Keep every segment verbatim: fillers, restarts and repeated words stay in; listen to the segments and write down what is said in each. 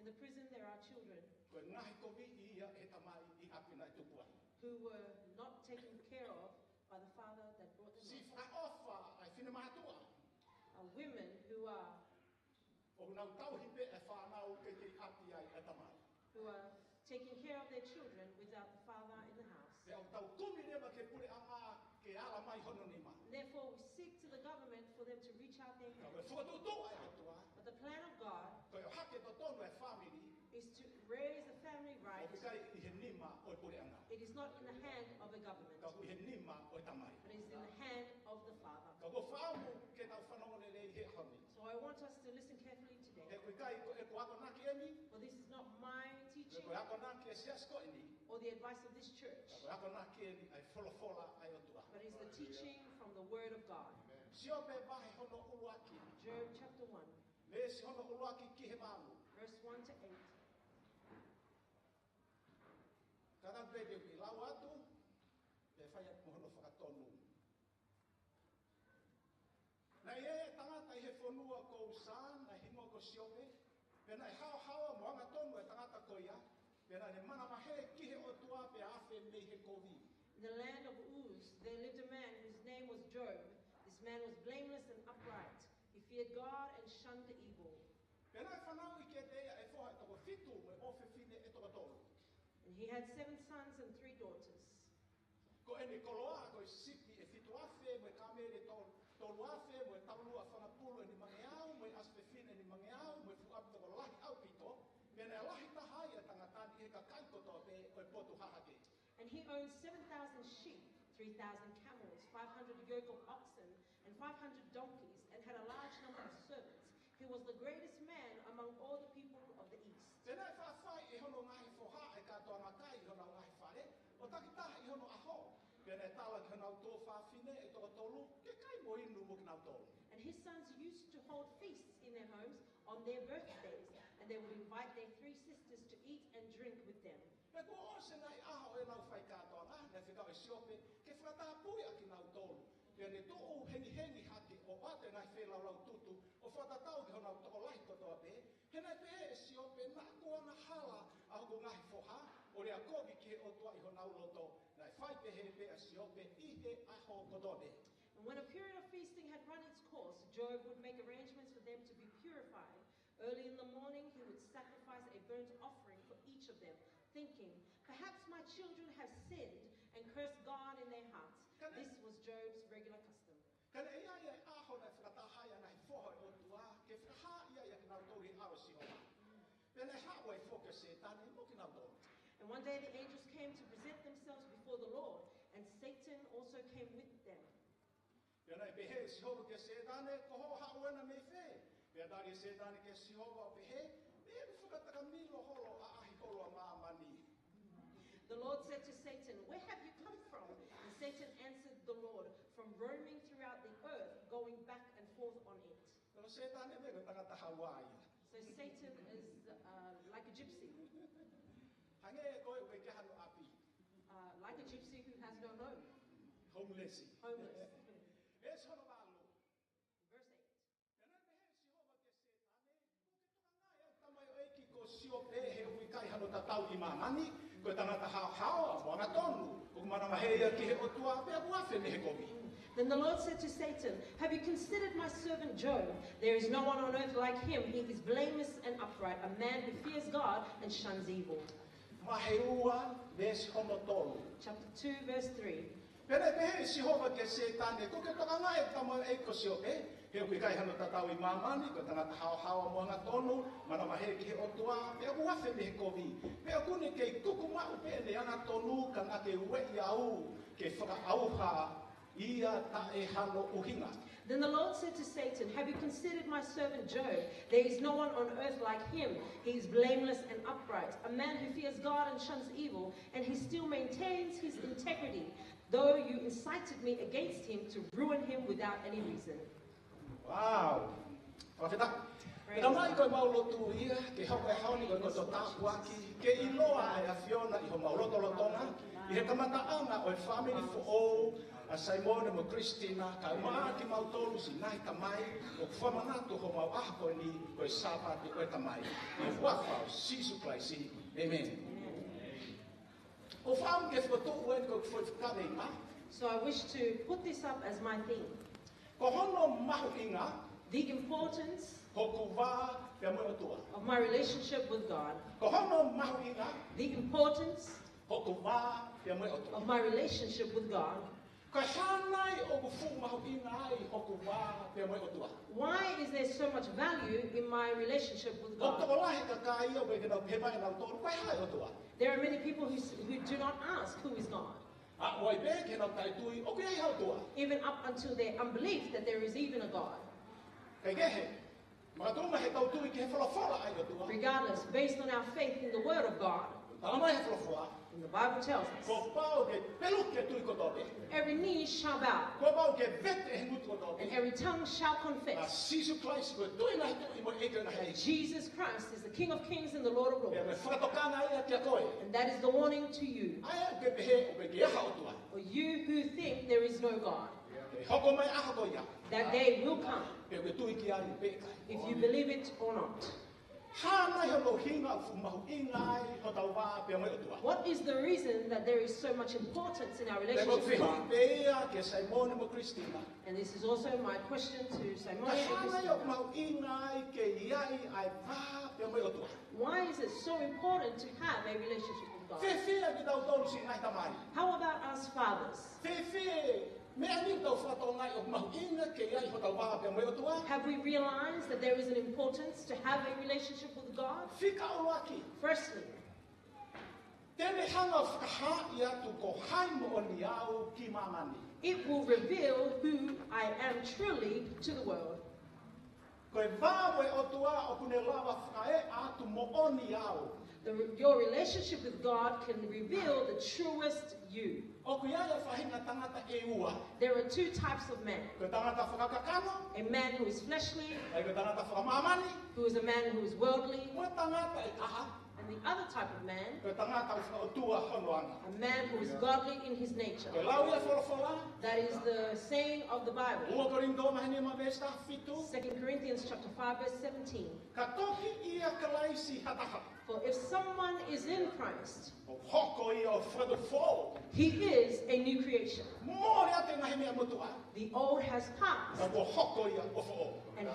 the prison, there are children Ko e ngaahi koviʻi ia ʻe he tamai ʻi ʻapi naʻe tupu ai. who were not taken care of by the father that brought them Siʻi up. fakaʻofa ʻa e finemātuʻa. Uh, women who are ʻOku nau tauhi pē e fānau ke kei ʻapi ai e tamai. who are taking care of their children without the father in the house. Pea ʻoku tau kumi leva ki he puleʻanga ke ala mai hono nima. Therefore, we seek to the government for them to reach out their Ka hand. ko e fokotuʻutuʻu ʻa e ʻOtua, But the plan of God ko e ʻohake totonu e fāmili, is to raise a family right. ʻoku ʻikai ʻi he nima ʻo e puleʻanga. It is not in the hand of a government, Ka ʻoku ʻi he nima ʻo e tamai. but it is in the hand of the father. Ka ʻoku fakaʻamu ke tau fanongo lelei he ʻaho ni. So I want us to listen carefully He today. ʻoku ʻikai ko ʻeku akonaki eni, For this is not my he teaching ko e akonaki e siasi ko eni, or the advice of this church, ka ko e akonaki eni ʻa e folofola ʻa e ʻOtua. but is the teaching from the Word of God. Siope vahe hono ʻuluaki, Job chapter one, veesi hono ʻuluaki ki he valu. verse one to eight. Ka ka peke ki lau atu, pea fai atu mo hono fakatonu. Naʻe ʻi ai e tangata ʻi he fonua ko Usa, naʻe hingoa ko Siope, pea naʻe haohaoa mo angatonu e tangata ko ia, pea naʻa ne manavahē ki he ʻOtua pea afe mei he kovi. In the land of Uz, there lived a man whose name was Job. This man was blameless and upright. He feared God and shunned the evil. Pea naʻe fanauʻi kiate ia e foha ʻe toko fitu mo e ʻofefine ʻe toko tolu. And he had seven sons and three daughters. Ko ʻene koloa ko e sipi ʻe fitu afe, mo e kāmele to-, tolu afe, mo e taulua fanga pulu ʻe nimangeau, mo e ʻasi fefine ʻe nimangeau, mo e fuʻu ʻapi tokolahi ʻaupito, pea naʻe lahi taha ai e tangata ni ʻi he kakai kotoa pē ʻo e potu hahake. And he owned seven thousand sheep, three thousand camels, five hundred yoke of oxen, and five hundred donkeys, and had a large number of servants. He was the greatest man among all the people of the East. Pea naʻe faʻa fai ʻe hono ngaahi foha e kātoanga kai ʻi honau ngaahi fale, ʻo takitaha ʻi hono ʻaho. Pea naʻe tala ki honau tuofāfine ʻe toko tolu ke kai mo inu mo kinautolu. And his sons used to hold feasts in their homes on their birthdays, and they would invite their three sisters to eat and drink with them. Pea kuo ʻosi e ngaahi ʻaho ʻo ʻenau fai kātoanga, naʻe fekau ʻe Siope ke fakatapui ʻa kinautolu. Pea ne tuʻu hengihengi hake ʻo ʻoatu e ngaahi feilaulau tutu ʻo fakatatau ki honau tokolahi kotoa pē. He naʻe pehē ʻe Siope, naʻa ku angahala ʻa hoku ngaahi foha, ʻo lea kovi ki he ʻOtua ʻi honau loto. Naʻe fai pehē pē ʻa Siope ʻi he ʻaho kotoa pē. And when a period of feasting had run its course, Job would make arrangements for them to be purified. Early in the morning, he would sacrifice a burnt offering for each of them, thinking, "Perhaps my children have sinned and cursed God in their hearts." This was Job's regular custom. Ka naʻe ʻi ai e ʻaho naʻe fakataha ai ʻa e ngaahi foha ʻo e ʻOtua, ke fakahā ia ʻia kinautolu ʻi he ʻao ʻo Sihova. Pea naʻe haʻu ai foki ʻa Sētane mo kinautolu. And one day the angels came to present themselves before the Lord, and Satan also came with them. Pea naʻe pehē ʻe Sihova kia Sētane, "Ko hoʻo haʻu ena mei fē?" Pea tali ʻe Sētane kia Sihova ʻo pehē, "Mei heʻeku fakatakamilo holo ʻa e ʻaʻahi holo ʻa māmani." The Lord said to Satan, "Where have you come from?" And Satan answered the Lord, "From roaming throughout the earth, going back and forth on it." Pea ko Sētane meʻa ko e tangata Hauaiʻi. So Satan is uh, like a gypsy, Hangē ko e ʻoku ʻikai ke ʻi ai hano ʻapi. uh, like a gypsy who has no home, Homeless. Homeless. Veesi hono valu. Verse eight. Pea naʻe pehē ʻe Sihova kia Sētane, "Kuo ke tokangaʻi ʻa e tamaioʻeiki ko Siope he ʻoku ʻikai hano tatau ʻi māmani, ko e tangata haohaoa mo angatonu, ʻoku manavahē ia ki he ʻOtua, pea ʻoku afe mei he kovi." Then the Lord said to Satan, "Have you considered my servant Job? There is no one on earth like him. He is blameless and upright, a man who fears God and shuns evil." Vahe ua, veesi hono tolu. Chapter two, verse three. Pea naʻe pehē ʻe Sihova kia Sētane, "Kuo ke tokangaʻi ʻa e tamaioʻeiki ko Siope he ʻoku ʻikai hano tatau ʻi māmani, ko e tangata haohaoa mo angatonu, manavahē ki he ʻOtua, pea ʻoku afe mei he kovi. Pea ʻoku ne kei kuku maʻu pē ʻene angatonu, ka naʻa ke ueʻi au ke fakaʻauha ia taʻe hano ʻuhinga." Then the Lord said to Satan, "Have you considered my servant Job? There is no one on earth like him. He is blameless and upright, a man who fears God and shuns evil, and he still maintains his integrity, though you incited me against him to ruin him without any reason." Wow. Fakafetaʻi. Pea mai ko ʻemau lotu ia, ke hoko e ʻaho ni ko e lotu tāpuaki, ke ʻiloa ʻa e ʻAfiona ʻi homau lotolotonga, ʻi he kamataʻanga ʻo e fāmili foʻou, ʻa Saimone mo Christina, kae ʻumaʻā kimautolu siʻi ngaahi tamai, ʻoku fakamanatu homau ʻaho ko eni ko e Sāpate ʻo e Tamai. ʻI he huafa ʻo Sīsū Kalaisi. ʻĒmeni. ʻOku ou fakaʻamu ke fokotuʻu eni ko e foʻi fakakaveinga. So I wish to put this up as my theme. Ko hono mahuʻinga The importance hoku vā pea mo e ʻOtua. Of my relationship with God. Ko hono mahuʻinga The importance hoku vā pea mo e ʻOtua. Of my relationship with God. Ko e hā nai ʻoku fuʻu mahuʻinga ai hoku vā pea mo e ʻOtua? Why is there so much value in my relationship with God? ʻOku tokolahi e kakai ia ʻoku ʻikai ke nau pehē mai ʻe nautolu, ko e hā e ʻOtua? There are many people who, s- who do not ask, "Who is God?" ʻA ia pē ki heʻenau taʻetui ʻoku ʻi ai ha ʻOtua. Even up until their unbelief that there is even a God. Kae kehe, makatuʻunga heʻetau tui ki he folofola ʻa e ʻOtua. Regardless, based on our faith in the Word of God, Tala mai he folofola, and the Bible tells us, kuo pau ke peluki e tui kotoa pē. Every knee shall bow, Kuo pau ke vete e ngutu kotoa pē. And every tongue shall confess, Ko Sīsū Kalaisi ko e Tuʻi ʻo e ngaahi tuʻi mo e ʻEiki ʻo e ngaahi ʻeiki. Jesus Christ is the King of kings and the Lord of lords. Pea ko e fakatokanga ia kiate koe. And that is the warning to you. ʻA ia ʻoku ke pehē ʻoku ʻikai ke ʻi ai ha ʻOtua. For you who think there is no God, Ke hoko mai e ʻaho ko ia. That day will come. Pea ʻoku ke tui ki ai pe ʻikai. If you believe it or not. Hā nai hono ʻuhinga ʻoku fuʻu mahuʻinga ai hotau vā pea mo e ʻOtua? What is the reason that there is so much importance in our relationship with God? Pea ko e fehuʻi pē ia kia Saimone mo Christina. And this is also my question to Saimone and Christina. Ko e hā nai ʻoku mahuʻinga ai ke ʻi ai ʻa e vā pea mo e ʻOtua? Why is it so important to have a relationship with God? Fēfē kitautolu siʻi ngaahi tamai? How about us fathers? Fēfē e meʻa ni ʻoku tau fakatokangaʻi ʻoku mahuʻinga ke ʻi ai hotau vā pea mo e ʻOtua? Have we realized that there is an importance to have a relationship with God? Fika ʻuluaki. Firstly, Te ne hanga ʻo fakahaaʻi atu ko hai moʻoni au ki māmani. It will reveal who I am truly to the world. Ko e vā mo e ʻOtua ʻoku ne lava fakaeʻa atu moʻoni au. The, your relationship with God can reveal the truest you. ʻOku ʻi ai e faʻahinga tangata ʻe ua. There are two types of men. Ko e tangata fakakakano. A man who is fleshly, ʻa ia ko e tangata fakamāmani. Who is a man who is worldly, Mo e tangata ʻe taha. And the other type of man, Ko e tangata ʻoku fakaʻotua hono anga. A man who is godly in his nature. Ko e lau ia e folofola. That is the saying of the Bible. Ua Kolinitō vahe nima veesi taha fitu. Second Corinthians chapter five, verse seventeen. Ka ko ia ʻoku ʻia Kalaisi ha taha. For if someone is in Christ, ʻOku hoko ia ʻo fakatupu foʻou. He is a new creation. Mole atu e ngaahi meʻa motuʻa. The old has passed, Ka kuo hoko ia ʻo foʻou. And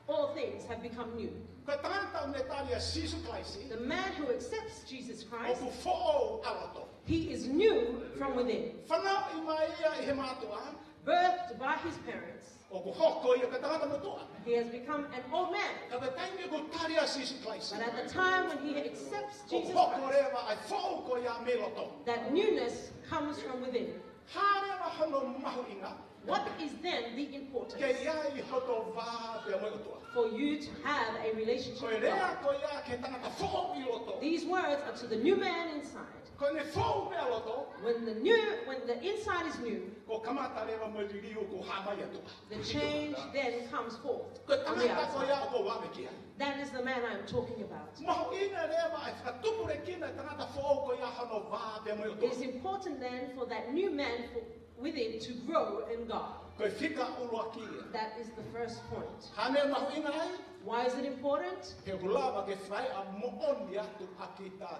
all things have become new. Ko e tangata ʻoku ne tali ʻa Sīsū Kalaisi. The man who accepts Jesus Christ, ʻOku foʻou ʻa loto. He is new from within. Fanauʻi mai ia ʻi he mātuʻa. Birthed by his parents, ʻOku hoko ia ko e tangata motuʻa. He has become an old man. Ka ko e taimi ʻoku tali ʻa Sīsū Kalaisi. But at the time when he accepts Jesus Christ, ʻOku hoko leva ʻa e foʻou ko ia mei loto. That newness comes from within. Hā leva hono mahuʻinga? What is then the importance? Ke ʻi ai hoto vā pea mo e ʻOtua. For you to have a relationship with God. Ko e lea ko ia ki he tangata foʻou ʻi loto. These words are to the new man inside. Ko ʻene foʻou pē ʻa loto. When the new, when the inside is new, Ko e kamata leva mo e liliu ʻoku hā mai ʻi tuʻa. The change then comes forth on the outside. Ko e tangata ko ia ʻoku ou ʻave ki ai. That is the man I am talking about. Mahuʻinga leva e fakatupulekina e tangata foʻou ko ia hono vā pea mo e ʻOtua. It is important then for that new man for, within to grow in God. Ko e fika ʻuluaki ia. That is the first point. Hā e meʻa mahuʻinga ai? Why is it important? He ʻoku lava ke fai ʻa e moʻoni atu ʻa kita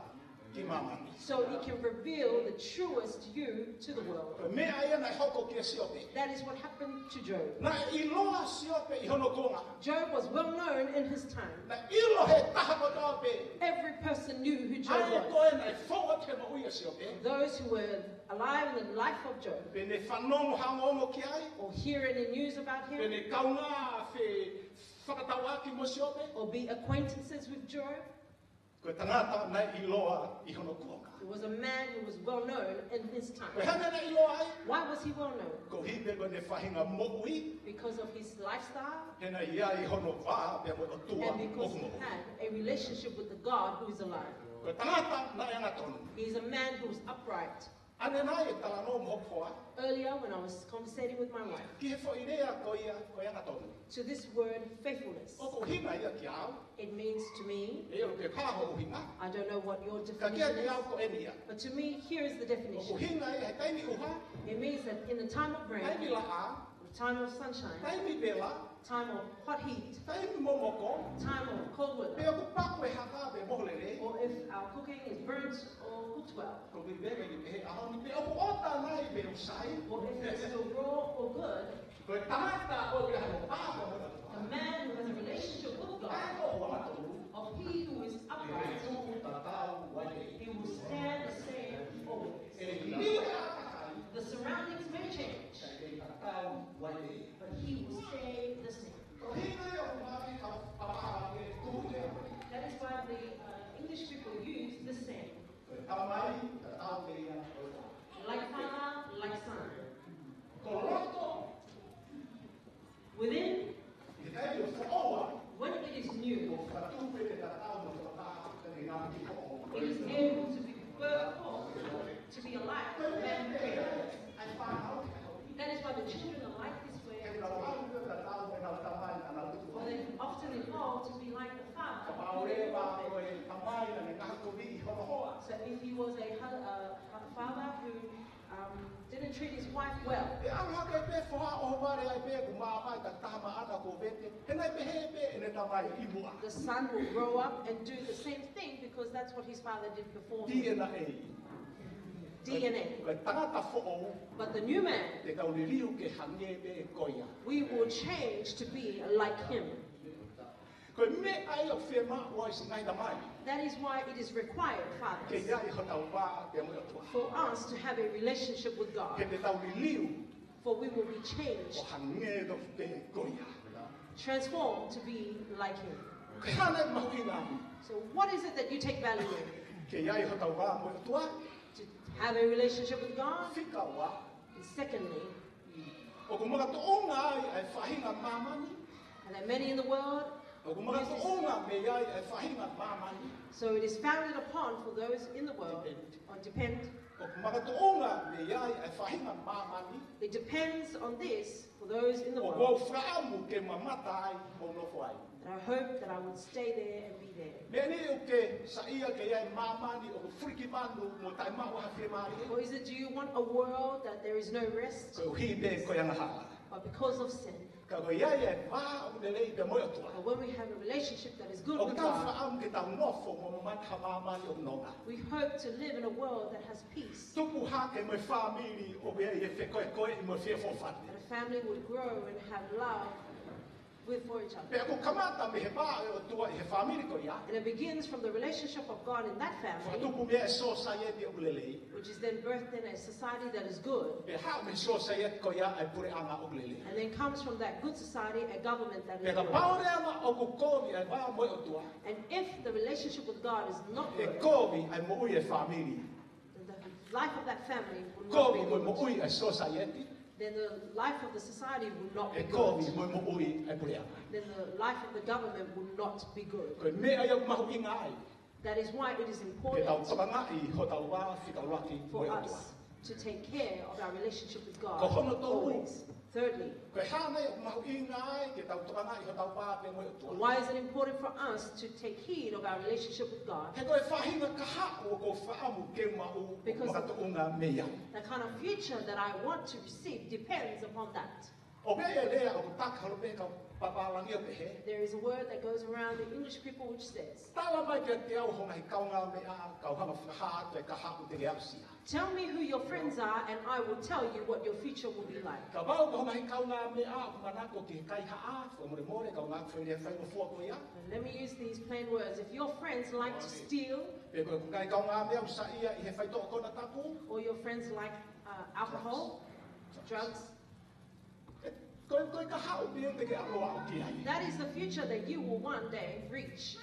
ki māmani. So he can reveal the truest you to the world. Ko e meʻa ia naʻe hoko kia Siope. That is what happened to Job. Naʻe ʻiloa ʻa Siope ʻi hono kuonga. Job was well known in his time. Naʻe ʻilo ʻe he taha kotoa pē. Every person knew who Job was. ʻA ia ko ē naʻe foʻou atu he moʻui ʻa Siope. Those who were alive in the life of Job, Pe ne fanongo ha ongoongo ki ai. Or hear any news about him, Pe ne kaungā fefakatauʻaki mo Siope. Or be acquaintances with Job. Ko e tangata naʻe ʻiloa ʻi hono kuonga. He was a man who was well known in his time. Ko e hā e meʻa naʻe ʻiloa ai? Why was he well known? Koeʻuhi pē ko ʻene faʻahinga moʻui. Because of his lifestyle. He naʻe ʻi ai hono vā pea mo e ʻOtua ʻoku moʻui. And because he had a relationship with the God who is alive. Ko e tangata naʻe angatonu. He is a man who is upright. Ane nai e talanoa mo hoku hoa. Earlier, when I was conversating with my wife, ki he foʻi lea ko ia, ko e angatonu. To this word, faithfulness. ʻOku ʻuhinga ia kiate au. It means to me, ʻE ʻikai ke u ʻilo hoʻo ʻuhinga. I don't know what your definition is. Ka kiate au ko eni ia. But to me, here is the definition. ʻOku ʻuhinga ia he taimi ʻuha. It means that in the time of rain, taimi laʻā, the time of sunshine, taimi vela, time of hot heat, taimi momoko, time of cold weather, pe ʻoku paku e haka pe moho lelei, or if our cooking is burnt or cooked well. Ko e meʻa ʻoku pehē ʻa hono pe ʻoku ʻota nai pe ʻoku sai. Or if it's still raw or good. Ko e tangata ʻoku ʻi ai hono pā ko hono. A man who has a relationship with God, ʻa e ko hono angatonu, of he who is upright, ʻe tuʻu tatau ai. He will stand the same always. ʻE lī e ʻātakai. The surroundings may change. Ka ʻe kei tatau ai. But he will stay the same. Ko e ʻuhinga ia ʻoku ʻomai ʻa e papālangi e tuʻu lea. That is why the uh, English people use the same. Ko e talamai, tatau pē ia ko e toa. Like father, like son. Ko loto. Within, ʻi he taimi ʻoku foʻou ai, when it is new, ʻoku fakatupu pē ke tatau mo e tokotaha, ka ke ngāueʻaki foʻou. It is able to be birthed forth to be alike to the man created. ʻA e fānau, That is why the children are like this way. Ke nau lau ke tatau mo ʻenau tamai ʻa ʻenau tuʻu. For they often evolve to be like the father who they grew up with. Kapau leva ko e tamai naʻa ne ngaohi kovi ʻi hono hoa. So if he was a, hu- a, a father who um, didn't treat his wife well, ʻE ʻalu hake pē foha ʻo vale ai pē ʻoku māmani ka taha maʻana ko vete. He naʻe pehē pē ʻene tamai ʻi muʻa. The son will grow up and do the same thing because that's what his father did before him. D N A. D N A. Ko e tangata foʻou, But the new man, te tau liliu ke hangē pē ko ia. We will change to be like him. Ko e meʻa ia ʻoku fiemaʻu ai siʻi ngaahi tamai. That is why it is required, fathers, ke ʻi ai hotau vā pea mo e ʻOtua. For us to have a relationship with God. He te tau liliu For we will be changed, ʻo hangē tofu pē ko ia. Transformed to be like him. Ko e hā nai ʻoku mahuʻinga ai? So what is it that you take value in? Ke ʻi ai hotau vā mo e ʻOtua. To have a relationship with God. Fika ua. And secondly, ʻoku makatuʻunga ai ʻa e faʻahinga māmani. And there are many in the world. ʻOku makatuʻunga mei ai ʻa e faʻahinga māmani. So it is founded upon for those in the world, depend, or depend. ʻOku makatuʻunga mei ai ʻa e faʻahinga māmani. It depends on this for those in the world. ʻOku ou fakaʻamu ke mamata ai mo nofo ai. That I hope that I would stay there and be there. Meʻa ni ʻoku ke saiʻia ke ʻi ai māmani ʻoku fulikivanu mo taʻemaʻu ha fiemālie? Or is it, do you want a world that there is no rest? Koeʻuhi pē ko e angahala. But because of sin. Ka ko e ʻi ai e vā ʻoku lelei pea mo e ʻOtua, But when we have a relationship that is good with God, ʻoku tau fakaʻamu ke tau nofo mo mamata ha māmani ʻoku nonga. We hope to live in a world that has peace. Tupu hake mo e fāmili ʻoku ʻi ai e fekoekoeʻi mo e feʻofoʻofani. That a family would grow and have love with for each other. Pea ʻoku kamata mei he vā ʻo e ʻOtua ʻi he fāmili ko ia. And it begins from the relationship of God in that family, Fakatupu mei ai e sōsaieti ʻoku lelei. Which is then birthed in a society that is good. Pea haʻu mei he sōsaieti ko ia ʻa e puleʻanga ʻoku lelei. And then comes from that good society a government that is good. Pea kapau leva ʻoku kovi ʻa e vā mo e ʻOtua, And if the relationship with God is not good, ʻe kovi ʻa e moʻui e fāmili. then the life of that family will not be good. Kovi mo e moʻui ʻa e sōsaieti. Then the life of the society will not be good. ʻE kovi mo e moʻui ʻa e puleʻanga. Then the life of the government will not be good. Ko e meʻa ia ʻoku mahuʻinga ai. That is why it is important for us to take care of our relationship with God always. Ke tau tokangaʻi hotau vā fika ʻuluaki mo e ʻOtua. Ko hono tolu. Thirdly, Ko e hā nai ʻoku mahuʻinga ai ke tau tokangaʻi hotau vā pea mo e ʻOtua? Why is it important for us to take heed of our relationship with God? He ko e faʻahinga kahaʻu ʻoku ou fakaʻamu ke u maʻu ʻoku makatuʻunga mei ai. Because the kind of future that I want to receive depends upon that. ʻOku ʻi ai e lea ʻoku taka holo pē he kau papālangi ʻo pehē, There is a word that goes around the English people which says, Tala mai kiate au ho ngaahi kaungāmeʻa, ka u hanga ʻo fakahā atu e kahaʻu te ke aʻusia. Tell me who your friends are and I will tell you what your future will be like. Kapau ko ho ngaahi kaungāmeʻa ʻoku manako ki he kaihaʻa, fakamolemole, kaungā ʻoku fai lea faingofua ko ia. And let me use these plain words. If your friends like to steal, Pe ko e ngaahi kaungāmeʻa ʻoku saiʻia ʻi he faitoʻo konatapu, or your friends like uh, alcohol, drugs, Ko e, ko e kahaʻu pē ia te ke ʻalu ʻo aʻu ki ai. That is the future that you will one day reach.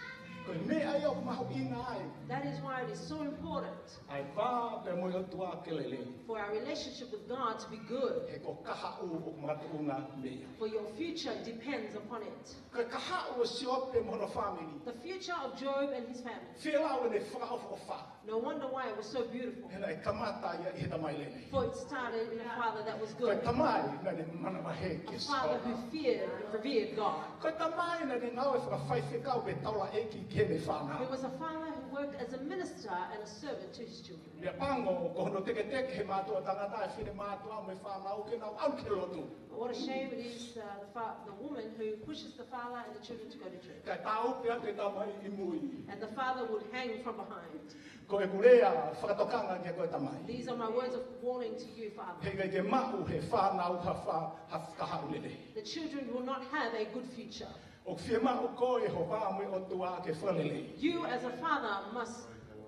Ko e meʻa ia ʻoku mahuʻinga ai. That is why it is so important ʻA e vā pea mo e ʻOtua ke lelei. for our relationship with God to be good. He ko e kahaʻu ʻoku makatuʻunga mei ai. For your future depends upon it. Ko e kahaʻu ʻo Siope mo hono fāmili. The future of Job and his family. Fēlau ʻene fakaʻofoʻofa. No wonder why it was so beautiful. He naʻe kamata ia ʻi he tamai lelei. For it started in a father that was Ko e good. tamai naʻa ne manavahē ki A he father Sihova. Who feared and revered God. Ko e tamai naʻa ne ngāue fakafaifekau pe taulaʻeiki ki heʻene fānau. He was a father who worked as a minister and a servant to his children. Meʻapango ko hono teketeke he mātuʻa tangata e finemātuʻa mo e fānau ke nau ʻalu ki he lotu. But what a shame it is, uh, the, fa- the woman who pushes the father and the children to go to church. Kae tāupe atu e tamai ʻi mui. And the father would hang from behind. Ko ʻeku lea fakatokanga kia koe tamai. These are my words of warning to you, father. He ʻikai ke maʻu he fānau ha fa- ha kahaʻu lelei. The children will not have a good future. ʻOku fiemaʻu koe ʻe ho vā mo e ʻOtua ke fakalelei. You, as a father, must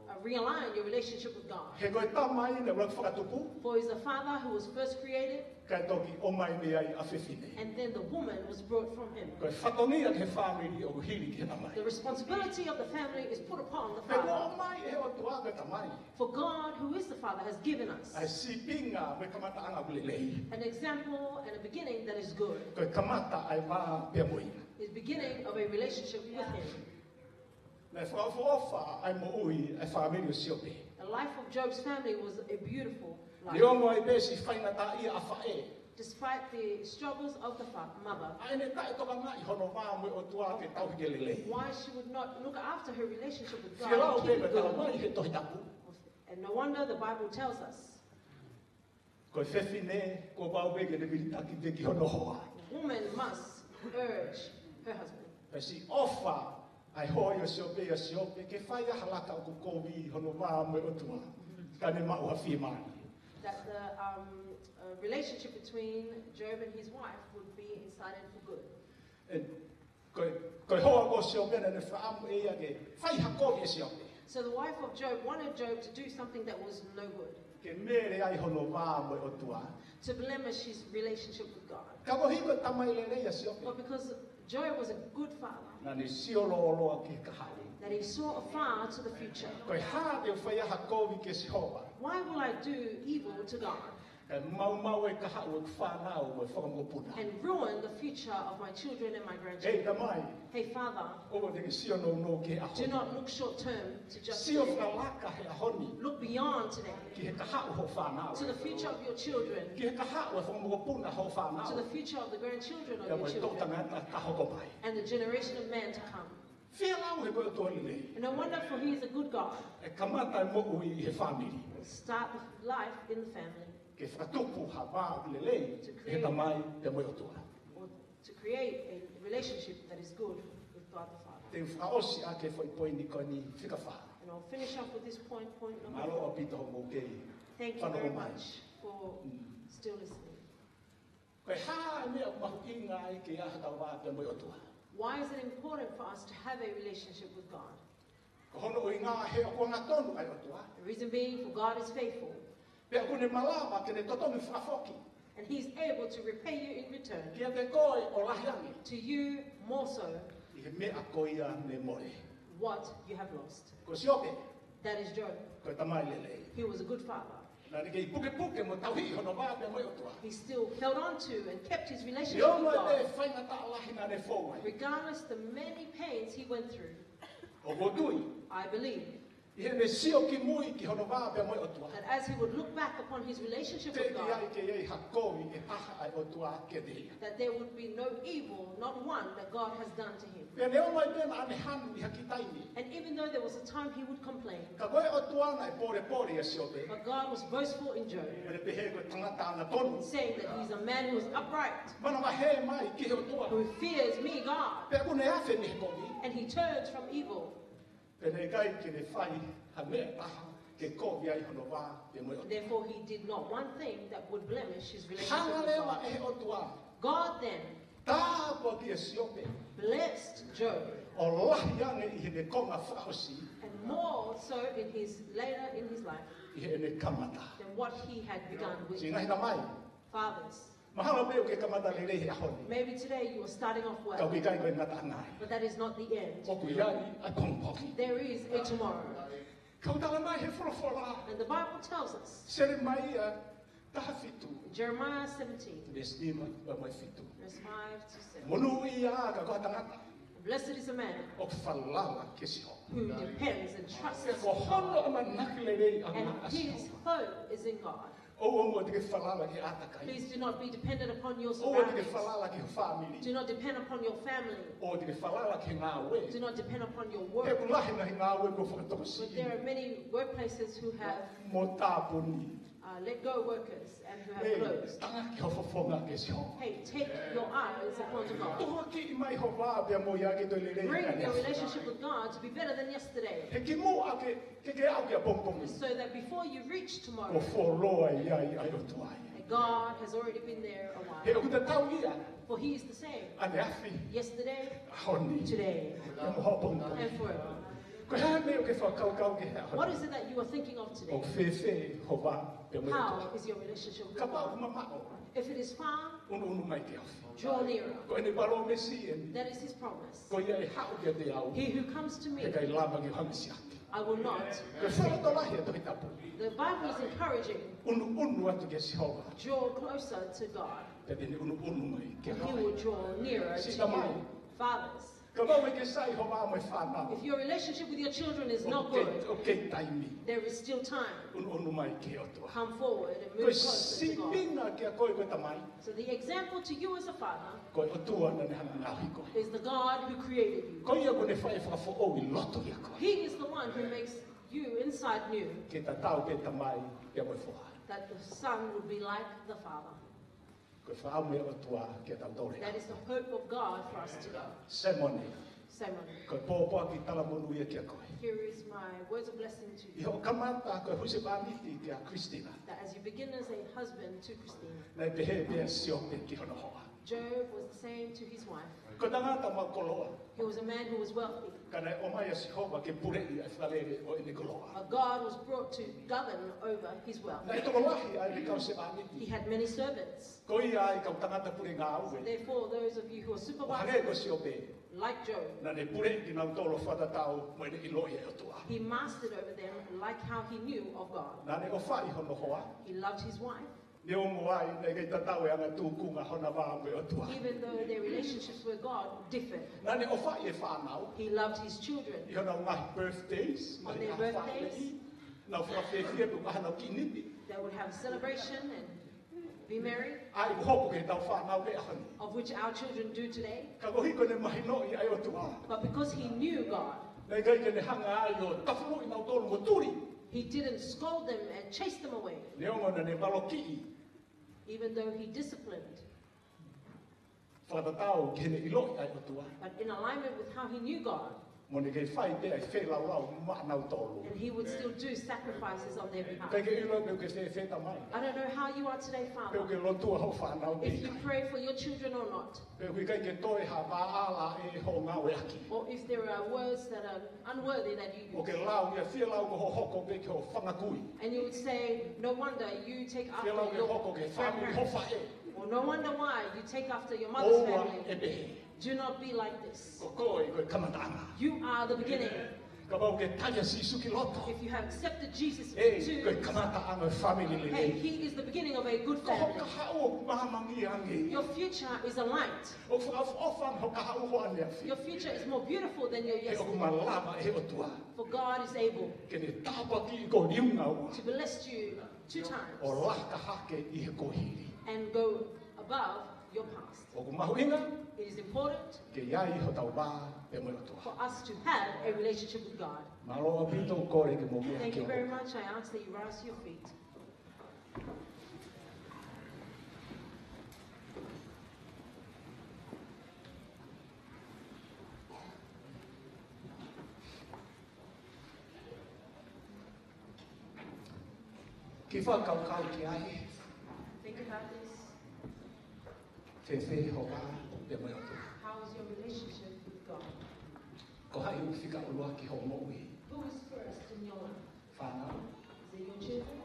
uh, realign your relationship with God. He ko e tamai naʻe ʻuluaki fakatupu, For he is the father who was first created, kae toki ʻomai mei ai ʻa fefine. and then the woman was brought from him. Ko e fatongia ki he fāmili ʻoku hili ki he tamai. The responsibility of the family is put upon the Pea kuo father. ʻomai ʻe he ʻOtua ko e tamai. For God, who is the father, has given us ʻA e sīpinga mo e kamataʻanga ʻoku lelei. an example and a beginning that is good. Ko e kamata ʻa e vā pea mo ia. Is beginning of a relationship with him. Naʻe fakaʻofoʻofa ʻa e moʻui ʻa e fāmili ʻo Siope. The life of Job's family was a beautiful life. Neongo ʻa e pēsi faingataʻaʻia ʻa faʻē. Despite the struggles of the fa- mother, ʻA ʻene taʻetokangaʻi hono vā mo e ʻOtua ke tauhi ke lelei. Why she would not look after her relationship with Fēlau God and keep pē it ka tala mai good. he Tohi Tapu. And no wonder the Bible tells us Ko e fefine, kuo pau pē ke ne vilitaki pē ki hono hoa. a woman must urge her husband. Pea siʻi ʻofa ʻa e hoa ʻo Siope ʻia Siope ke fai ʻa e laka ʻoku kovi hono vā mo e ʻOtua. Ka ne maʻu ha fiemālie. That the um, uh, relationship between Job and his wife would be incited for good. ʻE, ko e, ko e hoa ko Siope naʻa ne fakaʻamu ʻe ia ke fai ha kovi ʻe Siope. So the wife of Job wanted Job to do something that was no good, Ke mele ai hono vā mo e ʻOtua. To blemish his relationship with God. Ka koeʻuhi ko e tamai lelei ʻa Siope. But because Job was a good father, Naʻa ne sio lōloa ki he kahaʻu. That he saw afar to the future. Ko e hā te u fai ha kovi kia Sihova. Why will I do evil to God Kae maumau e kahaʻu ʻo e fānau mo e fanga mokopuna. And ruin the future of my children and my Ei grandchildren? tamai, Hey, Father, ʻoua te ke sio nounou ki he ʻaho. Do not look short term to just Sio today. Fakalaka he ʻaho ni. Look beyond today Ki he kahaʻu hoʻo fānau. To the future of your children, Ki he kahaʻu ʻo e fanga mokopuna hoʻo fānau. To the future of the grandchildren Pea of mo your e toʻu children, tangata ka hoko mai. And the generation of man to come. Fēlau he ko e ʻOtua lelei. And no wonder, for he is a good God. ʻE kamata e moʻui ʻi he fāmili. Start life in the family Ke fakatupu ha vā lelei. To He create- tamai pea mo e ʻOtua. or to create a relationship that is good with God the Father. Te u fakaʻosi ʻaki e foʻi poini ko eni fika fā. And I'll finish off with this point, point number Mālō four. ʻaupito hoʻomou kei Thank you very fanongo mai. Much for still listening. Ko e hā e meʻa ʻoku mahuʻinga ai ke ʻi ai haʻatau vā pea mo e ʻOtua. Why is it important for us to have a relationship with God? Ko hono ʻuhinga he ʻoku angatonu ʻa e ʻOtua. The reason being, for God is faithful. Pea ʻoku ne malava ke ne totongi fakafoki. And he's able to repay you in return Kiate koe ʻo lahi ange. To you more so ʻI he meʻa ko ia ne mole. What you have lost. Ko Siope. That is Job. Ko e tamai lelei. He was a good father. Naʻa ne kei pukepuke mo tauhi hono vā pea mo e ʻOtua. He still held on to and kept his relationship Neongo with e God. faingataʻa lahi naʻa ne fou ai. Regardless the many pains he went through. ʻOku ou tui. I believe ʻI heʻene sio ki mui ki hono vā pea mo e ʻOtua. That as he would look back upon his relationship with Teʻeki ai God, ke ʻi ai ha kovi ʻe taha ʻa e ʻOtua kiate ia. That there would be no evil, not one, that God has done to him. Pea neongo ai pē naʻa ne hanu ʻi ha kiʻi taimi. And even though there was a time he would complain, Ka ko e ʻOtua naʻe polepole ʻia Siope. But God was boastful in Job, Naʻa ne pehē ko e tangata angatonu. Saying that he's a man who is upright, Manavahē mai ki he ʻOtua. Who fears me, God. Pea ʻoku ne afe mei he kovi. And he turns from evil. Pea naʻe ʻikai ke ne fai ha meʻa ʻe taha ke kovi ai hono vā pea mo e ʻOtua. Therefore, he did not one thing that would blemish his relationship Hanga with leva God. ʻe he ʻOtua. God then Tāpuakiʻi ʻa Siope. Blessed Job, ʻO lahi ange ʻi heʻene konga fakaʻosi. And more so in his later in his life ʻI heʻene kamata. Than what he had begun with. Siʻi ngaahi tamai. Fathers, Mahalo pē ʻoku ke kamata lelei he ʻaho ni. Maybe today you are starting off well. Ka ʻoku ʻikai ko e ngataʻanga ia. But that is not the end. ʻOku ʻi ai ʻa e pongipongi. There is a tomorrow. Kau tala mai he folofola. And the Bible tells us. Selemaia taha fitu. Jeremiah seventeen. Veesi nima pea mo e fitu. Verse five to seven. Monūʻia ʻa e kau tangata. Blessed is a man. ʻOku falala kia Sihova. Who depends and trusts. He ko hono ʻamanaki lelei ʻa e ʻamanaki ʻa Sihova. And his hope is in God. ʻOua muʻa te ke falala ki he ʻātakai. Please do not be dependent upon your surroundings. ʻOua te ke falala ki ho fāmili. Do not depend upon your family. ʻOua te ke falala ki he ngāue. Do not depend upon your work. He ʻoku lahi e ngaahi ngāue kuo fakatokosiʻi. But there are many workplaces who have, mo tāpuni, uh, let go workers and who have closed. Tangaki ho fofonga kia Sihova. Hey, take your eyes upon God. Tohoakiʻi mai ho vā pea mo ia ke toe lelei. Bring your relationship with God to be better than yesterday. He kimuʻa ke ke ke aʻu ki he pongipongi. So that before you reach tomorrow, kuo fuoloa ʻi ai ʻa e ʻOtua ia. That God has already been there a while. He ʻoku tatau ia. For he is the same. ʻAneafi. Yesterday, ʻaho ni, today, pea mo e pongipongi, and forever. Ko e hā e meʻa ʻoku ke fakakaukau ki ai he ʻaho ni? What is it that you are thinking of today? ʻOku fēfē ho vā pea mo e ʻOtua? How is your relationship with God? Kapau ʻoku mamaʻo, if it is far, ʻunuʻunu mai ke ofi. Draw nearer. Ko ʻene palōmesi eni. That is his promise. Ko ia ʻe haʻu kiate au, he who comes to me, he ʻikai lava ke u hangē siʻaki. I will not. Ko e fakalotolahi ʻa e Tohi Tapu. The Bible is encouraging. ʻUnuʻunu atu kia Sihova. Draw closer to God. Pea te ne ʻunuʻunu mai kiate koe. And he will draw nearer to you. Siʻi tamai. Fathers. Kapau ʻoku ʻikai ke sai ho vā mo e fānau, if your relationship with your children is not good, ʻoku kei, ʻoku kei taimi. There is still time. ʻUnuʻunu mai ki he ʻOtua. Come forward and move closer to God. Ko e sīpinga kia koe ko e tamai. So the example to you as a father, ko e ʻOtua naʻa ne hanga ʻo ngaohi koe, is the God who created you. Ko ia ʻoku ne fai e fakafoʻou ʻi loto ʻia koe. He is the one who makes you inside new. Ke tatau pē tamai pea mo e foha. That the son would be like the father. Ko e fakaʻamu ia ʻa e ʻOtua kiate kitautolu. That is the hope of God for us today. Sēmoni. Sēmoni. Ko e pōpoaki talamonū ia kia koe. Here is my words of blessing to you. ʻI hoʻo kamata ko e husepāniti kia Christina, that as you begin as a husband to Christina, naʻe pehē pē ʻa Siope ki hono hoa. Job was the same to his wife. Ko e tangata maʻu koloa. He was a man who was wealthy. Ka naʻe ʻomai ʻa Sihova ke puleʻi ʻa e fakalele ʻo ʻene koloa. But God was brought to govern over his wealth. Naʻe tokolahi ʻa ʻene kau sevāniti. He had many servants. Ko ia ai kau tangata pule ngāue, therefore, those of you who are supervisors, ʻo hangē ko Siope, like Job, naʻa ne puleʻi kinautolu fakatatau mo ʻene ʻiloʻi ʻa e ʻOtua. He mastered over them like how he knew of God. Naʻa ne ʻofaʻi hono hoa. He loved his wife. Neongo ai naʻe ʻikai tatau e anga tūkunga hona vā mo e ʻOtua. Even though their relationships with God differed. Naʻa ne ʻofaʻi e fānau. He loved his children. ʻI honau ngaahi birthdays, on their birthdays, ngaahi hāfaiʻi, nau fakafiefia pea ʻoku ʻi ai hanau kiʻi nipi. They would have a celebration and be merry. ʻA ia ʻoku hoko ki heʻetau fānau he ʻaho ni. Of which our children do today. Ka koeʻuhi ko ʻene mahinoʻi ʻa e ʻOtua, but because he knew God, naʻe ʻikai ke ne hanga ai ʻo tafoki kinautolu mo tuli. He didn't scold them and chase them away. Neongo naʻa ne valokiʻi, even though he disciplined, fakatatau ki heʻene ʻiloʻi ʻa e ʻOtua, but in alignment with how he knew God, mo ne kei fai pē ʻa e feilaulau maʻanautolu. And he would still do sacrifices on their behalf. ʻIkai ke ʻilo pe ʻoku ke fēfē tamai. I don't know how you are today, Father. Pe ʻoku ke lotua hoʻo fānau pe ʻikai. If you pray for your children or not. Pe ʻoku ʻikai ke toe ha vaʻala ʻe hoʻo ngāueʻaki. Or if there are words that are unworthy that you use. ʻOku ke lau ia, fie lau ko hoʻo hoko pē ki hoʻo fanga kui. And you would say, "No wonder you take after your grandparents." Fie lau ke hoko ki he fāmili hoʻo faʻē. Or, "No wonder why you take after your mother's family." ʻOua ʻe pehē. Do not be like this. Ko koe ko e kamataʻanga. You are the beginning. Kapau ʻoku ke tali ʻa Sīsū ki loto, if you have accepted Jesus, ē, ko e kamataʻanga e fāmili lelei. Hey, he is the beginning of a good family. Ko ho kahaʻu ʻoku māmangia ange. Your future is a light. ʻOku fakaʻofoʻofa ange ho kahaʻu ʻo ʻaneafi. Your future is more beautiful than your yesterday. He ʻoku malava ʻe he ʻOtua. For God is able, ke ne tāpuakiʻi koe liunga ua, to bless you two times, ʻo laka hake ʻi he kuohili, and go above your past. ʻOku mahuʻinga, it is important, ke ʻi ai hotau vā pea mo e ʻOtua, for us to have a relationship with God. Mālō ʻaupito, kole ke mou meʻa ki hoʻo loki. Thank you very much. I ask that you rise to your feet. Kiʻi fakakaukau ki ai. Think about this. Fēfē ho vā pea mo e ʻOtua? How is your relationship with God? Ko hai ʻoku fika ʻuluaki hoʻo moʻui? Who is first in your life? Fānau? Is it your children?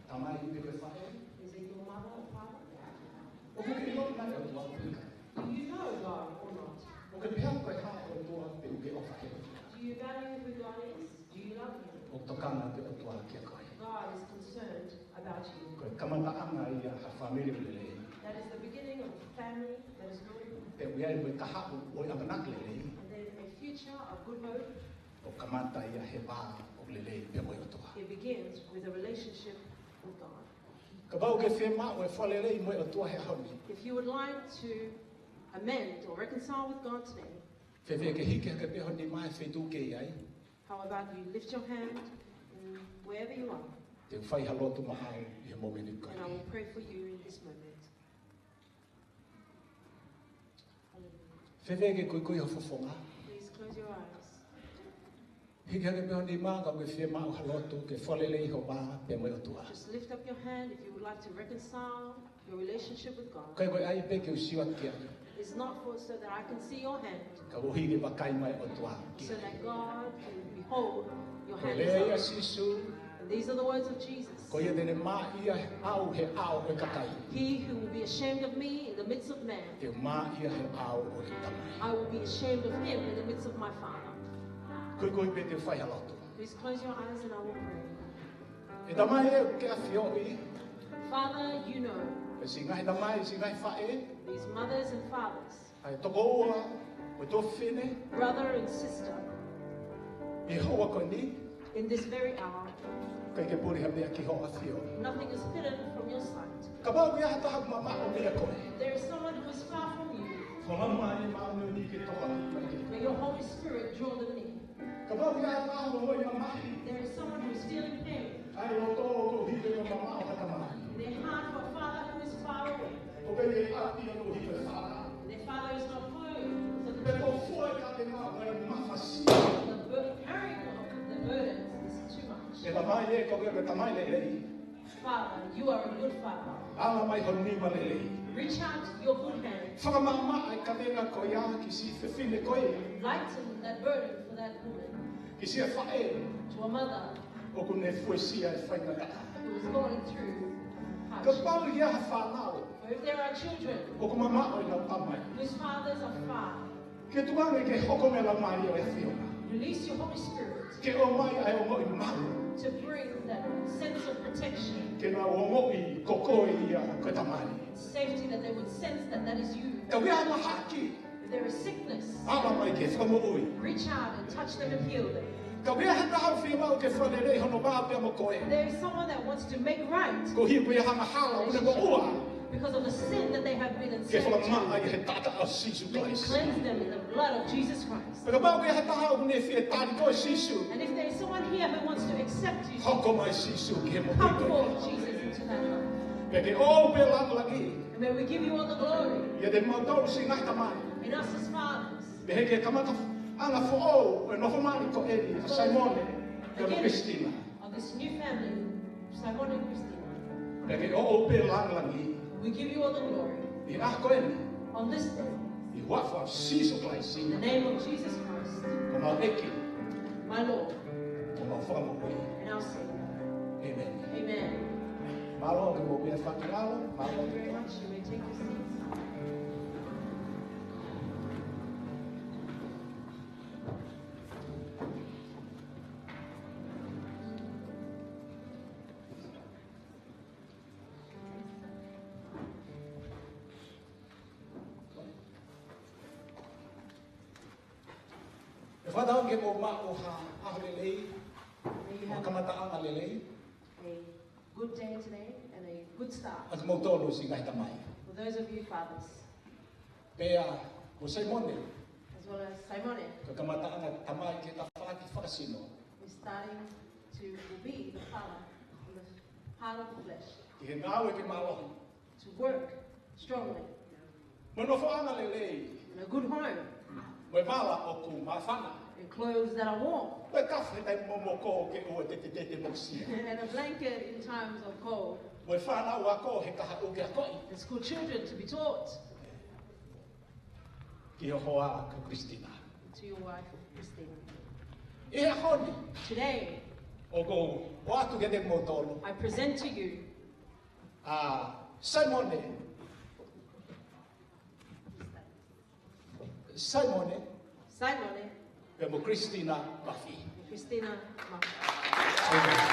Tamai pe ko e faʻē? Is it your mother or father? ʻOku ke ʻilo mai ʻOtua pe ʻikai? Do you know God or not? ʻOku ke pehē ko e hā ʻOtua pe ʻoku ke ʻofa ki he ʻOtua? Do you value who God is? Do you love Him? ʻOku tokanga pē ʻOtua kiate koe. God is concerned about you. Ko e kamataʻanga ia ha fāmili lelei. That is the beginning of a family that is good. Pea ʻoku ʻi ai mo e kahaʻu ʻo e ʻamanaki lelei. And then a future of good hope. ʻOku kamata ia he vā ʻoku lelei pea mo e ʻOtua. It begins with a relationship with God. Kapau ʻoku ke fiemaʻu e fakalelei mo e ʻOtua he ʻaho ni, If you would like to amend or reconcile with God today, fēfē ke hiki hake pē ho nima he feituʻu ʻoku ke ʻi ai? How about you lift your hand in wherever you are, Te u fai ha lotu maʻau ʻi he mōmeniti ko eni. And I will pray for you in this moment. Fēfē ke kuikui ho fofonga? Please close your eyes. Hiki hake pē ho nima kapau ʻoku ke fiemaʻu ha lotu ke fakalelei ho vā pea mo e ʻOtua. Just lift up your hand if you would like to reconcile your relationship with God. ʻIkai ko e ʻai pē ke u sio atu ki ai. It's not for so that I can see your hand, Ka koeʻuhi ke vakai mai ʻOtua ki ai. So that God can behold your hand. Ko e lea ia ʻa Sīsū. And these are the words of Jesus. Ko ia te ne mā ia au he ʻao ʻo e kakai. He who will be ashamed of me in the midst of man, Te u mā ia he ʻao ʻo e Tamai. I will be ashamed of him in the midst of my Father. Kuikui pē te u fai ha lotu. Please close your eyes and I will pray. ʻE Tamai ē, ʻoku ke ʻafioʻi. Father, you know. ʻE siʻi ngaahi tamai, siʻi ngaahi faʻē. These mothers and fathers. ʻA e tokoua mo e tuofefine. Brother and sister. ʻI he houa ko eni. In this very hour. ʻIkai ke puli ha meʻa ki hoʻo ʻafio. Nothing is hidden from your sight. Kapau ʻoku ʻi ai ha taha ʻoku mamaʻo meia koe. There is someone who is far from you. Folofola mai ʻe māʻoniʻoni ke tokanga mai ki ai. May your Holy Spirit draw them near. Kapau ʻoku ʻi ai ha taha ʻoku ongoʻi mamahi. There is someone who is feeling pain. ʻA e loto koeʻuhi ko e mamaʻo ha tamai. In their heart for a father who is far away. ʻOku ʻikai ke ʻapi ia koeʻuhi ko e fānau. Their father is not home. So the Pe ko e foʻi kātena ʻoku mafasia. The bur-, carrying of the burdens is too much. ʻE Tamai ē, ko koe ko e Tamai lelei. Father, you are a good father. Ala mai ho nima lelei. Reach out your good hand. Fakamaʻamaʻa e kātena ko ia ki siʻi fefine ko ia. Lighten that burden for that woman. Ki siʻa faʻē. To a mother. ʻOku ne fuesia e faingataʻa. Who is going through hardship. Kapau ʻoku ʻi ai ha fānau. Or if there are children. ʻOku mamaʻo ʻenau tamai. Whose fathers are far. Ke tuku ange ke hoko mai e Laumālie ʻo e ʻAfiona. Release your Holy Spirit. Ke ʻomai ʻa e ongoʻi malu. To bring that sense of protection. Ke nau ongoʻi ko koe ia ko e Tamai. Safety, that they would sense that that is you. Ka ʻoku ʻi ai ha mahaki. If there is sickness, Ala mai ke fakamoʻui. Reach out and touch them and heal them. Ka ʻoku ʻi ai ha taha ʻoku fiemaʻu ke fakalelei hono vā pea mo koe. There is someone that wants to make right. Koeʻuhi ko e angahala ʻoku ne moʻua. Because of the sin that they have been in sin. Ke fakamaʻa ʻi he taʻataʻa ʻo Sīsū Kalaisi. May you cleanse them in the blood of Jesus Christ. Pea kapau ʻoku ʻi ai ha taha ʻoku ne fie tali koe Sīsū. And if there is someone here who wants to accept you, Hoko mai Sīsū ki he moʻui ko ia. Come forth, Jesus, into that life. Pea ke ʻoʻou pē langilangi. And may we give you all the glory. ʻIate kimautolu siʻi ngaahi tamai. In us as fathers. Pea ke kamata anga foʻou e nofo mali ko eni ʻa Saimone pea mo Kristina. Of this new family, Simon and Christina. Pea ke ʻoʻou pē langilangi. We give you all the glory. ʻI he ʻaho ko eni. On this day. ʻI he huafa ʻo Sīsū Kalaisi. In the name of Jesus Christ. Ko homau ʻEiki. My Lord. Ko homau Fakamoʻui. And our Savior. ʻĒmeni. Amen. Mālō, ke mou meʻa fakangalo. Mālō. Thank you very much. You may take your seats. ʻE fakataha ke mou maʻu ha ʻaho lelei, mo e kamataʻanga lelei. A good day today and a good start. ʻA kimoutolu siʻi ngaahi tamai. For those of you fathers. Pea mo Saimone. As well as Simone. Ko e kamataʻanga tamai ki he tafaʻaki fakasino. We're starting to be the father in the part of the flesh. Ki he ngāue ke mālohi. To work strongly. Mo e nofoʻanga lelei. In a good home. Mo e vala ʻoku māfana. And clothes that are warm. Mo e kafe taimi momoko ke ʻoua te te te te mosia. And a blanket in times of cold. Mo e fānau ako he kahaʻu ke akoʻi. And school children to be taught. Ki ho hoa ko Kristina. To your wife, Christina. ʻI he ʻaho ni. Today. ʻOku ou ʻoatu kiate kimoutolu. I present to you. ʻA Saimone. Saimone. Saimone. Pea mo Christina Mafi. Christina Mafi. Saimone.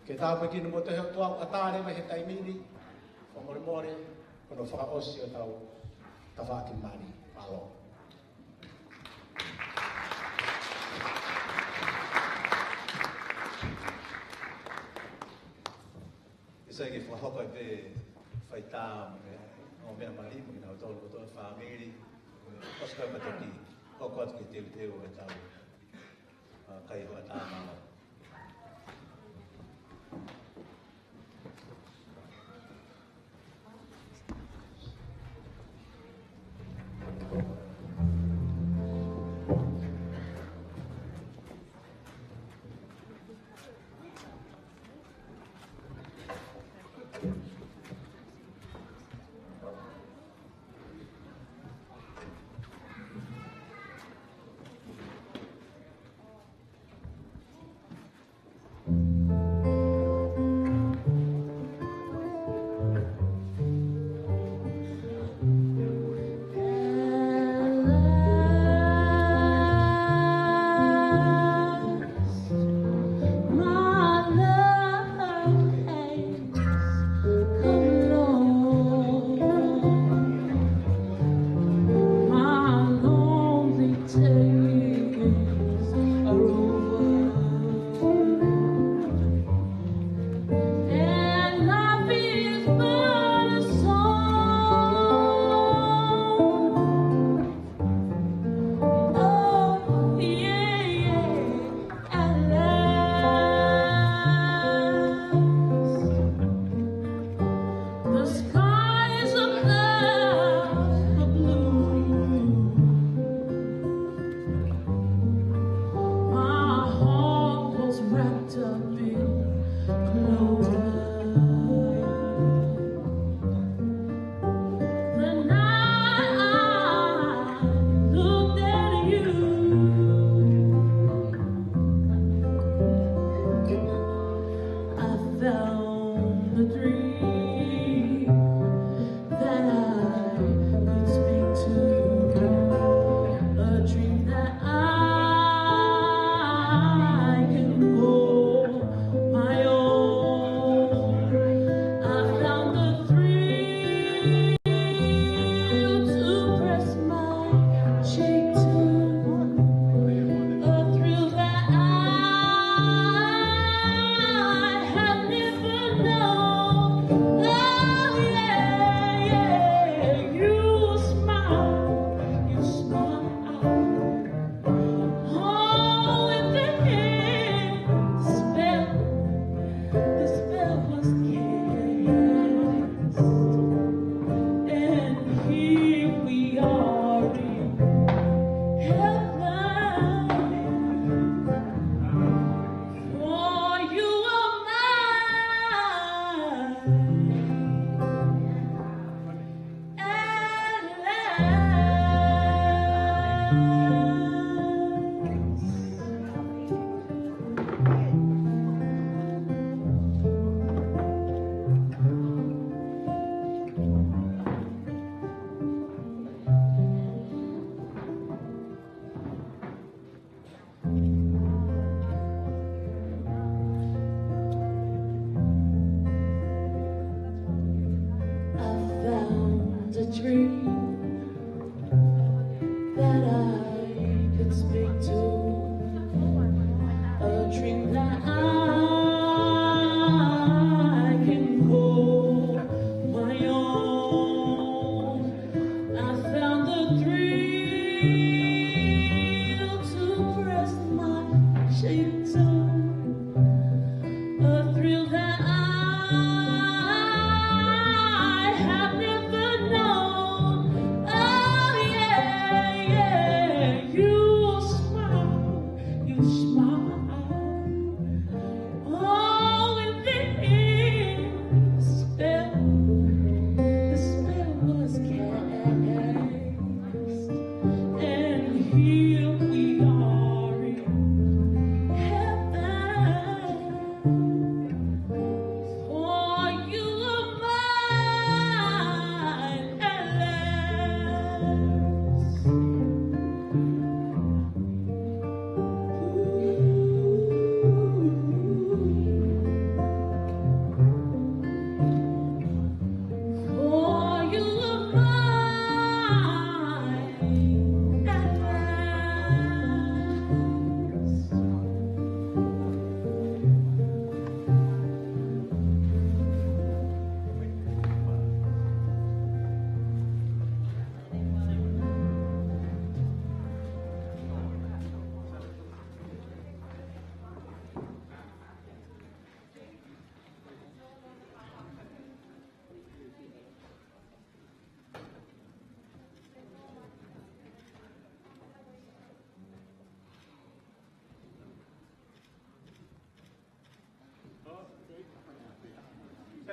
Ke tāpuekina mo e tohi ʻOtua ʻa e ʻatā mai he taimi ni, fakamolemole, ko hono fakaʻosi ʻo ʻetau tafaʻaki mali. Mālō. ʻE sai ke fakahoko ai pē faitā mo e ngaahi meʻa mali mo kinautolu kotoa e fāmili. ʻOsi ka matoki, hoko atu ki he teuteu ʻetau, ā, kai hoʻatā mālō. The skies above were blue. My heart was wrapped up in clover. The night I looked at you, I found a dream that I could speak to, a dream that I can call my own. I found the thrill to press my cheek to, a thrill that I have never known. Oh, yeah, yeah, you smile, you smile. Oh, and then the spell, the spell was cast, and here we are in heaven. For you are mine at last. I found a dream that I could speak to, a dream that I can call my own. I found the thrill to press my cheek to, a thrill that I have never known. Oh, yeah, yeah, you smile.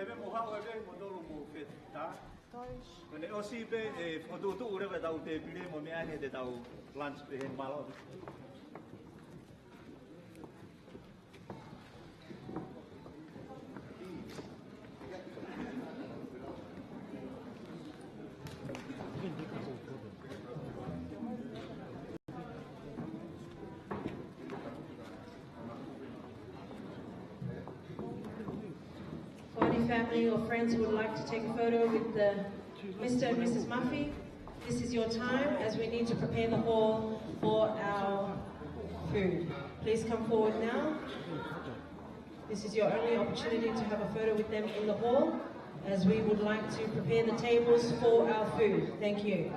Pea mo haʻu ē pē mo tolu mo feta. Ko ʻene ʻosi pē ʻe fokotuʻutuʻu leva ʻetau tēpile mo meʻa he te tau lunch pē he, mālō. For any family or friends who would like to take a photo with the Mister and Missus Muffy, this is your time, as we need to prepare the hall for our food. Please come forward now. This is your only opportunity to have a photo with them in the hall, as we would like to prepare the tables for our food. Thank you.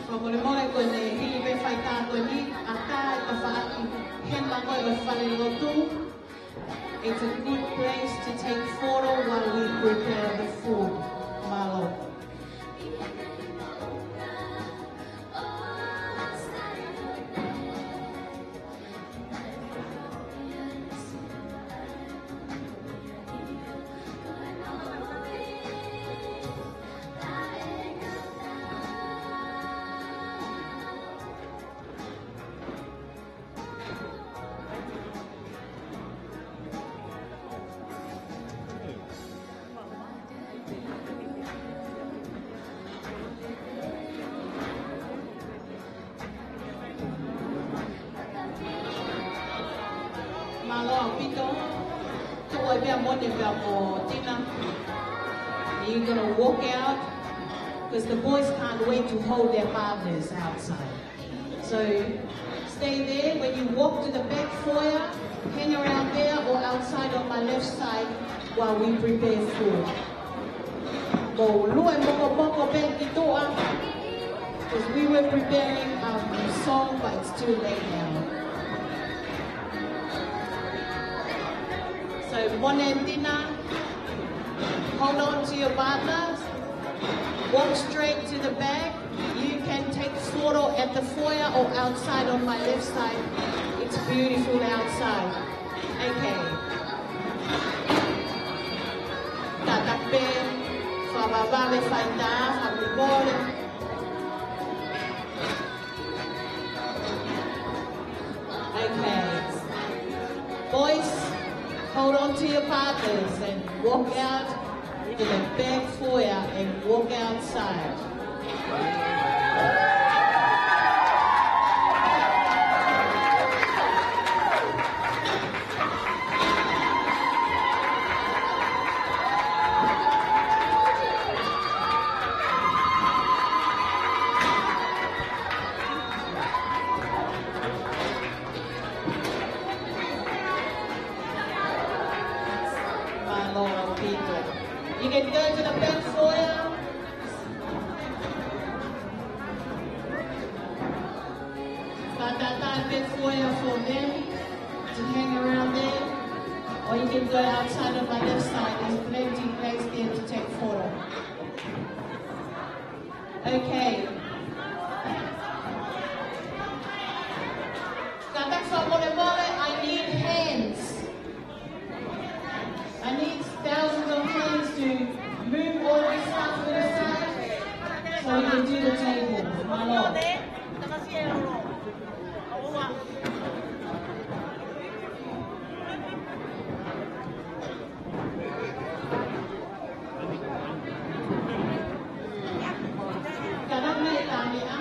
Fakamolemole ko ʻene hili pē faitā ko eni, ʻatā e tafaʻaki hema ko ē ʻo e falelotu. It's a good place to take photo while we prepare the food. Mālō. Mālō ʻaupito. Tuʻu ai pē ʻa Mone pea mo Tina. You're gonna walk out, 'cause the boys can't wait to hold their partners outside. So stay there. When you walk to the back foyer, hang around there or outside on my left side. While we prepare food. Mou lue mokomoko pē ki tuʻa, because we were preparing um, song, but it's too late now. So, Monentina, hold on to your partners, walk straight to the back. You can take photo at the foyer or outside on my left side. It's beautiful outside. Okay. Kātaki pē, fakavavevave, fai tā, fakamolemole. Okay. Boys, hold on to your partners and walk out to the back foyer and walk outside. Mālō ʻaupito. You can go to the back foyer. Kātaki back foyer for them to hang around there. Or you can go outside on my left side. There's plenty of place there to take photo. Okay. Kātaki fakamolemole, I need hands. I need thousands of hands to move all this stuff to the side so we can do the table. Mālō. Kātaki mai e tā meʻa.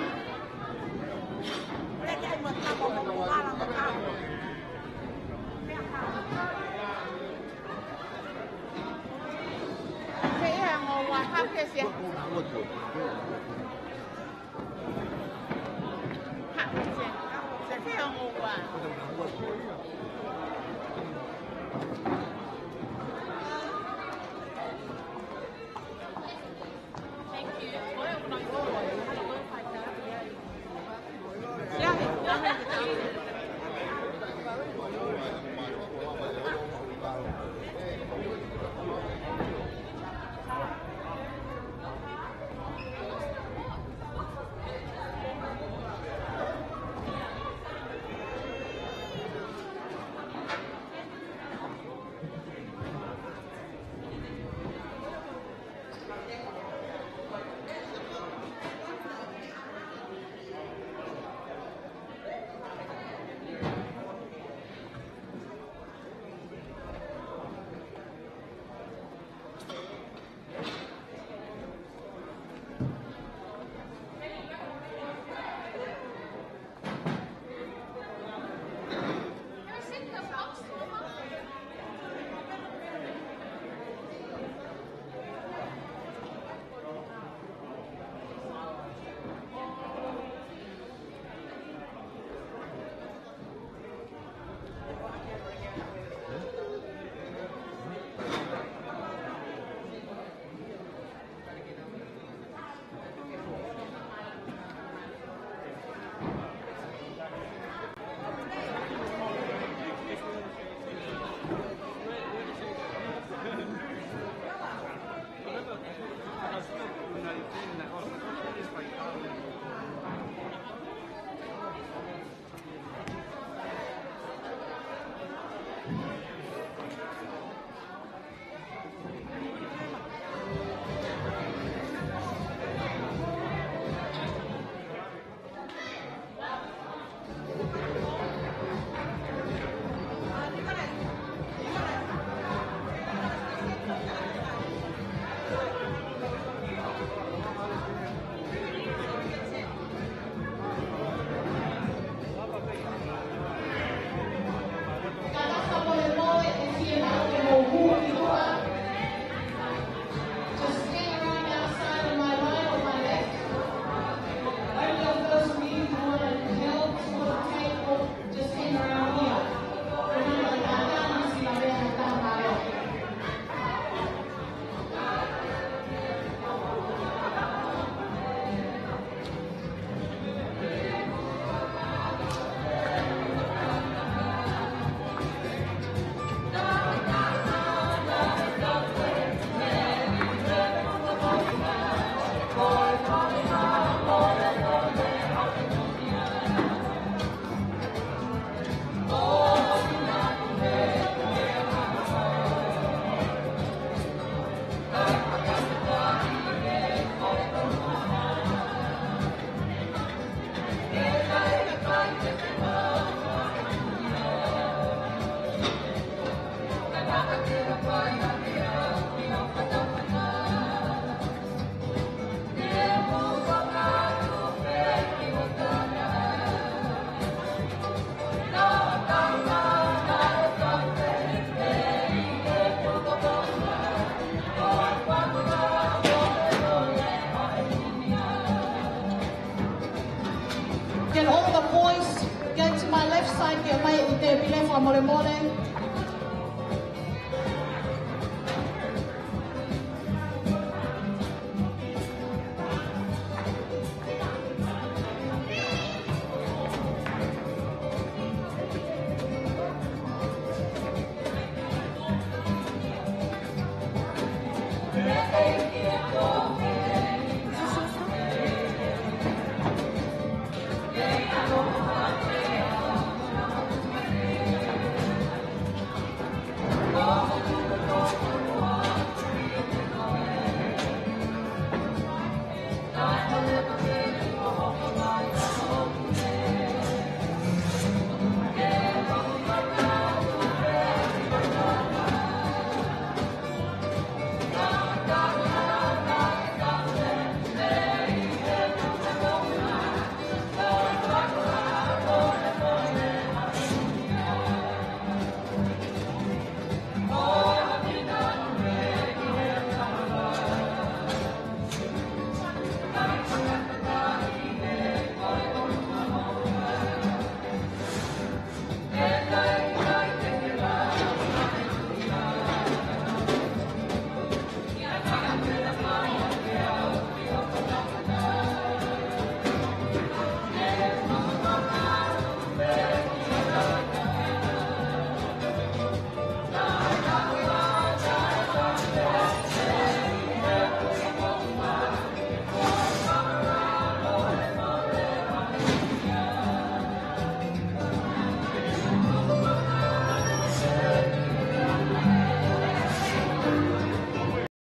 And all the boys, go to my left side, ke ʻomai e tēpile fakamolemole.